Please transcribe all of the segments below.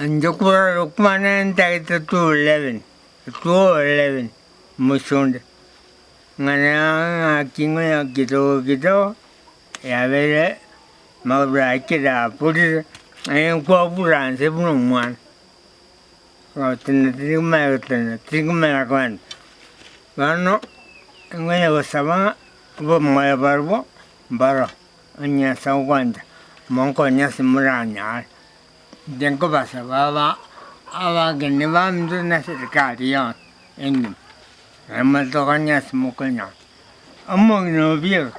Inche korora okwana ntagete 2:11, 2:11 mosunte, ng'a ng'aki ng'a kidogo kidogo yabeire magoro akire aburire, naye nkwabura nse buna omwana, gotenena tirikomanya gotenena, tirikomanya kogenda. Bono, nkonya gosaba ng'a obomoyo barobwo mboro, onye ase ogwancha, monkonye ase moranyare. Inche nkobasaba aba abageni baminto na eserikari yonsi engima, naye motoganye ase mokonyora. Omong'ina obieka,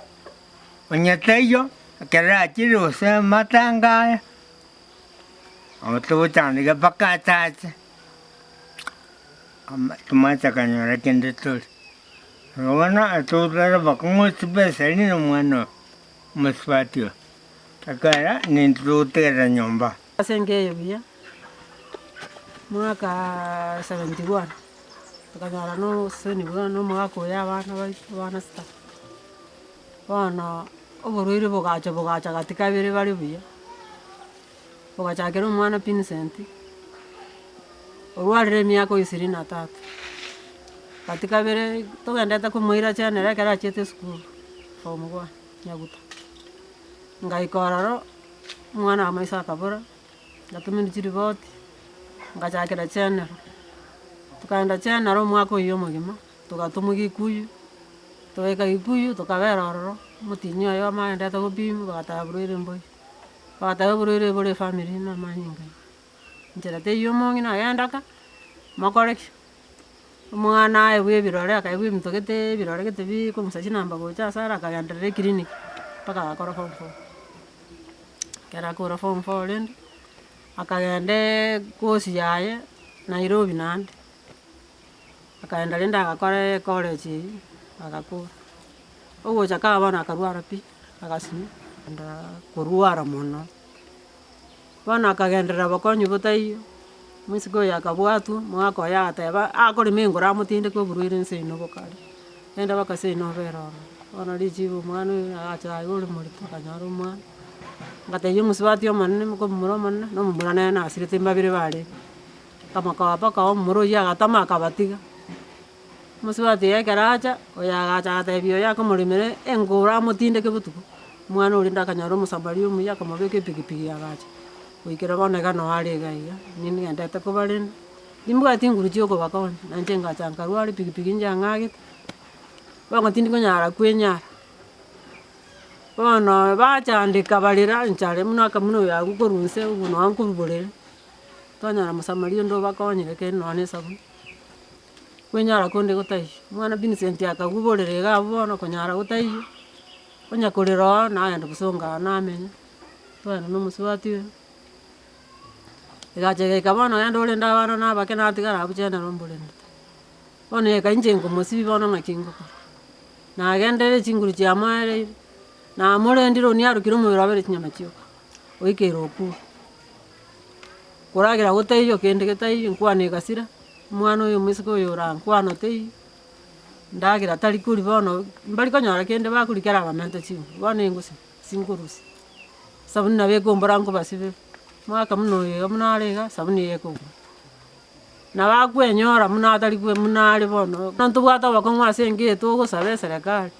onye taiyo, ekero achire gose amatanga aya, nabo togochandeka mpaka achache, ama tomaete konyora kende tori. Bono totware obokong'u chibesa eria na omwana oyo, omosubati oyo. Ekero nintwe togotigara nyomba. Ase enka eye buya, mwaka 71, tokanyora na obosemi buna na omogaka oyo abana baito abana sita. Bono oborwaire bogacha bogacha gati kabere bare buya, bogachakera omwana Vincent, orwarire emiaka ishirini na tatu, gati kabere togendete komoira general ekero achiete esukuru form one nyaguta. Ngaika ororo, omwana amaiso akabora, ngatomerwa chiripoti, ngachakera general. Tokaenda general omwaka oywo omogima, togatomwa gikuyu, togaika gikuyu tokabera ororo, omotinyi oye amaendete gopimwa bagateba borwaire mboiyo, bagateba oborwaire bore efamiri na amanyinga ime. Nchera teiyo omong'ina agenda ka, mokore ki? Omwana aegwe ebirore akaegwa ebinto gete ebirore gete bikong'usa chinamba gocha ase are akagenderera eclinic mpaka agakora form four. Ekero akora form four rende, akagendeeee course yaye Nairobi naende, akaenda rende agakora ecollege eywo, agakora. Ogocha kaa bono akarwara pi, agasinywa, ndaa korwara mono. Bono akagenderera bokonyi botaiyo, omosike oyo akabwatwa, omogaka oye agateba akorema engoro amotindeke oborwaire nse ino bokare, genda mpaka seino obere ororo. Bono richibu omwana oyo agacha iga ore morito akanyora omwana, agatebia omosubati omonene moka omomura omonene, na omomura nere nasirete mbabere barenge, akamokoba mpaka omomura oywo agatama akabatiga. Omosubati oyo ekero acha, oyo agacha agatebia oyo akomoremera engoro amotindeke botuko, omwana oria rende akanyora omosamaria omuya akamobeka epikipiki agacha, goikera bono iga noo are iga iga, ningendete kobarenda, timbwati nguru chia okobakonya, na inche ngacha nkarwara epikipiki inche yang'agete, bono tindi konyara kwenyara. Bono bachandeka barera enchara buna aka buna oyo agwo korwa inse obwo noo nkorwa borere, twanyora omosamaria onde obakonyire kende nonye na esabuni. Kwenyara konde gotaiyo, omwana Vincent akagwa borere iga abwo bono konyara gotaiyo, onya korera oo nagenda bosongo aa namenya, twagenda na omosubati oyo, egacha egaika bono genda orende abana na abake natigara abwo general mborendete. Bono eka inche nkomosibia bono naki ngokora, nagenderire chinguru chiamoereire, namorendire oniarokire omobere obere chinyama chioka, oikeire okure. Koragera gotaiyo kende getaiyo nkwane egasira, omwana oyo omoiseke oyo ore aa nkwano teiyo, ndagera tari koria bono mbari konyora kende bakoria kera abamente chinguru, bono engusu sinkorusia, esabuni nabo ekombora nkobasibera, omwaka buna oyo iga buna are iga, esabuni eye ekong'u. Nabo akwenyora buna atari kwe buna are bono, bono ntobwate obokong'u ase enka eye togosaba eserekari,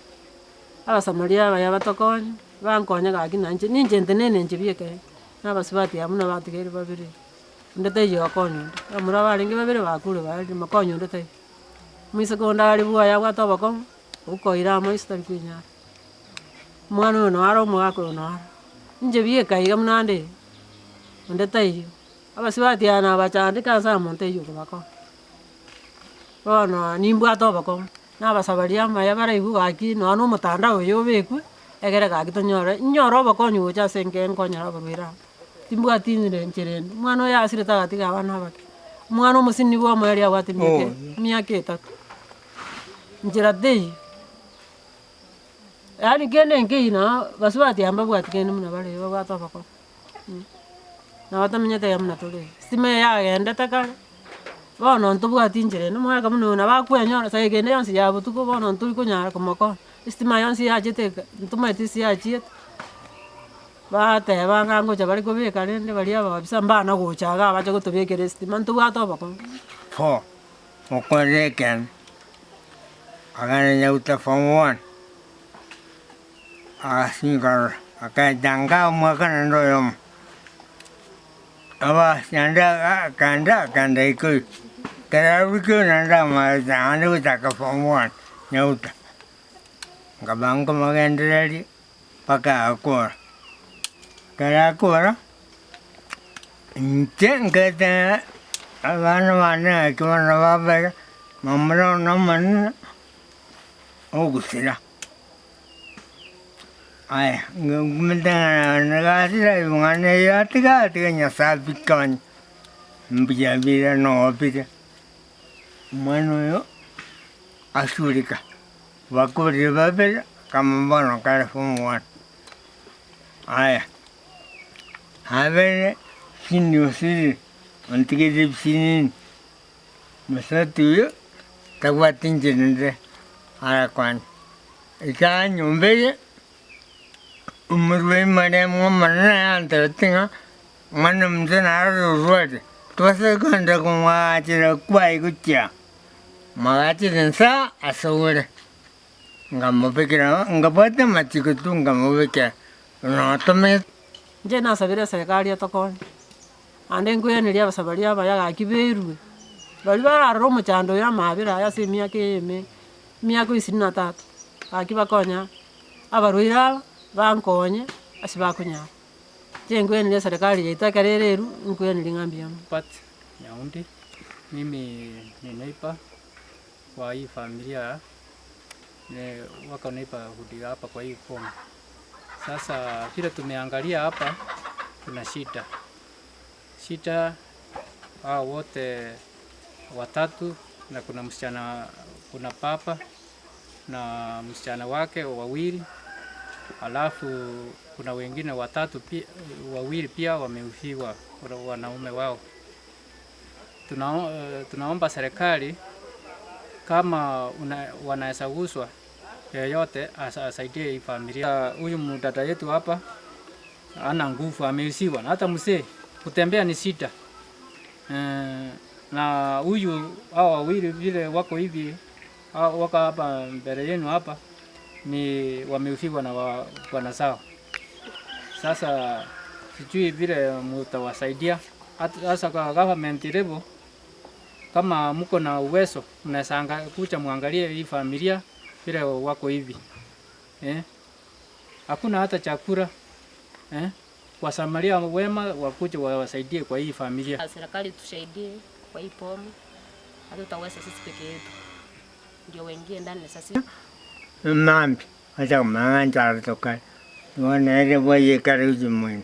abasamaria abaya batokonye, bankonye gaki nainche, ninche ntenene inche bieka eh. Na abasubati abwo buna batigaire babere, onde taiyo okonya onde, abamura barenge babere bakure baerire mokonya onde taiyo. Omoiseke onde are bwoye abwate obokong'u, okoira amaiso tari kwenyara. Omwana oyo noo are omogaka oyo noo are, inche bieka iga buna nde iga, onde taiyo, abasubati aba nabachandeka ase amo ntaiyo okobakonya. Bono nimbwate obokong'u, nabasabaria amaya baraigwe gaki nonya na omotandao oyo obekwe. Egere gaki tonyore, inyore obokonyi gocha ase enka nkonyora abarwaire aba, timbwati nere nchera ende, omwana oyo asirete agatiga abana abake, omwana omosinini bwa omoerio abwate emiaka emiaka etato, nchera teiyo. Yaani kende nkeiyo noo basubati aba mbabwati kende buna bare iga babwate obokong'u nabo tomenyete iga buna tore iga, estima eye yagendete kare, bono ntobwati nchera ende, omogaka buna oyo nabo akwenyora saa kende yonsi ya botuko bono ntori konyara komokonya. Estima yonsi yachete eka, ntomaeti ase yachiete. Bateba ng'a ngocha bare kobeka rende baria abaofisa mbana gocha igaa bache gotobekera estima, ntobwate obokong'u. Four, Okore ekero, agende nyaguta form one, agasinka rora, akaeta nka omwaka naende oyomo, abasi naende akaenda akaenda ikoyo, ekero arure ikoyo naende amaete naende gochaka form one nyaguta, nkaba nkomogendereria. Mpaka agakora. Ekero akora, inche nkaetera abana bane naki bono babere, momura one omonene, ogosira. Aya, nkomenta ng'a nagasira ring'ana erio atiga atiga Nyasaye abikonye, mbuya bire nobire, omwana oyo asurika. Bakorire babere, kama bono kare form one. Aya, abere senior siri, ontigetie ebisinini, mosubati oyio tabwati nchera ende arakwane. Ekiagera nyomba eye, omorwani maremo omonene antebetie ng'a mwana ominto narore orwarire, tobasa kogenda komoachera kwaye gochia. Mwagachire inse asore, nkamobekera, nkabwata amachiko tu nkamobekera, notomete. Inche nasabire eserekari etokonye, naende nkoiraneria abasabari abaya gaki berwe, baria bararore omochando oyo amabera aya ase emiaka eye eme, emiaka isini na tatu, gaki bakonya abarwaire aba, bankonye ase bakonyara. Inche nkoiraneria eserekari yaito ekero ere erwe, nkoiraneria ng'a mbuya mono. Robert Nyaundi, mimi ni neighbor kwa hii familia ni wako neighborhood hapa kwa hii boma. Sasa vile tumeangalia hapa kuna shida, shida hao wote watatu na kuna msichana, kuna baba na msichana wake wawili, alafu kuna wengine watatu pia, wawili pia wameufiwa wanaume wao. Tunaomba serikali kama wanaweza guswa yeyote asaidie hii familia. Huyu mdada yetu hapa hana nguvu, ameuziwa na hata mzee kutembea ni shida. Na huyu hao wawili vile wako hivi wako hapa mbele yenu hapa ni wameuziwa na bwana zao. Sasa sijui vile mtawasaidia hasa kwa government level, kama mko na uwezo mnaweza kuja muangalie hii familia vile wako hivi eh. Hakuna hata chakula eh. Wasamaria wema wakuje wawasaidie kwa hii familia. Serikali tusaidie kwa hii boma, hatutaweza sisi peke yetu, ndio waingie ndani sasa. Mambia, acha kumang'ana nchara tokare, bono ere bwayekare gochia moino.